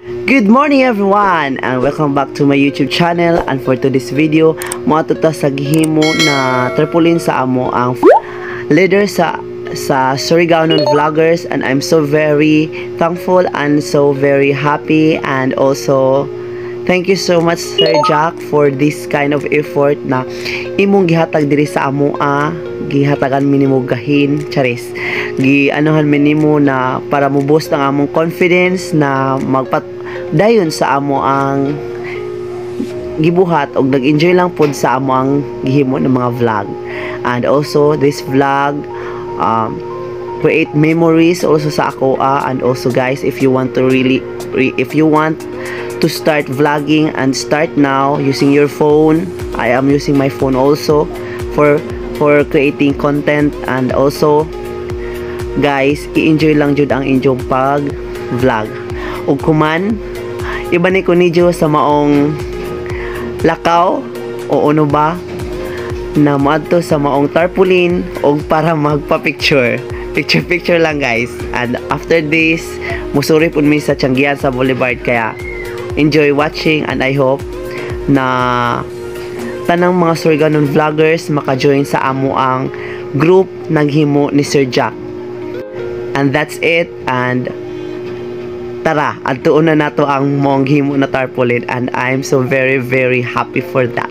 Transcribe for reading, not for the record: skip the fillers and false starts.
Good morning, everyone, and welcome back to my YouTube channel. And for today's video, moadto ta sa gihimo na tarpaulin sa amo ang leader sa Surigaonon Vloggers. And I'm so very thankful and so very happy, and also thank you so much, Sir Jack, for this kind of effort na imong gihatag diri sa amoa. Gihatagan mi nimo gahin, charis, gi anuhan mi nimo na para mo boost ang among confidence na magpat dayon sa amo ang gibuhat og nag-enjoy lang pod sa amo ang gihimo ng mga vlog. And also this vlog create memories also sa ako ah. And also, guys, if you want to really if you want to start vlogging and start now using your phone, I am using my phone also for creating content. And also, guys, i-enjoy lang jud ang inyong pag vlog. Ug kuman iba ni ko ninyo sa maong lakaw o ano ba na moadto sa maong tarpaulin og para magpa-picture. Picture picture lang, guys. And after this, musuri pud mi sa Tianggian sa Boulevard, kaya enjoy watching. And I hope na tanang mga Surigaonon Vloggers maka-join sa amo ang group naghimo ni Sir Jack. And that's it, and tara, adtuon na nato ang maong gihimo na tarpaulin. And I'm so very, very happy for that.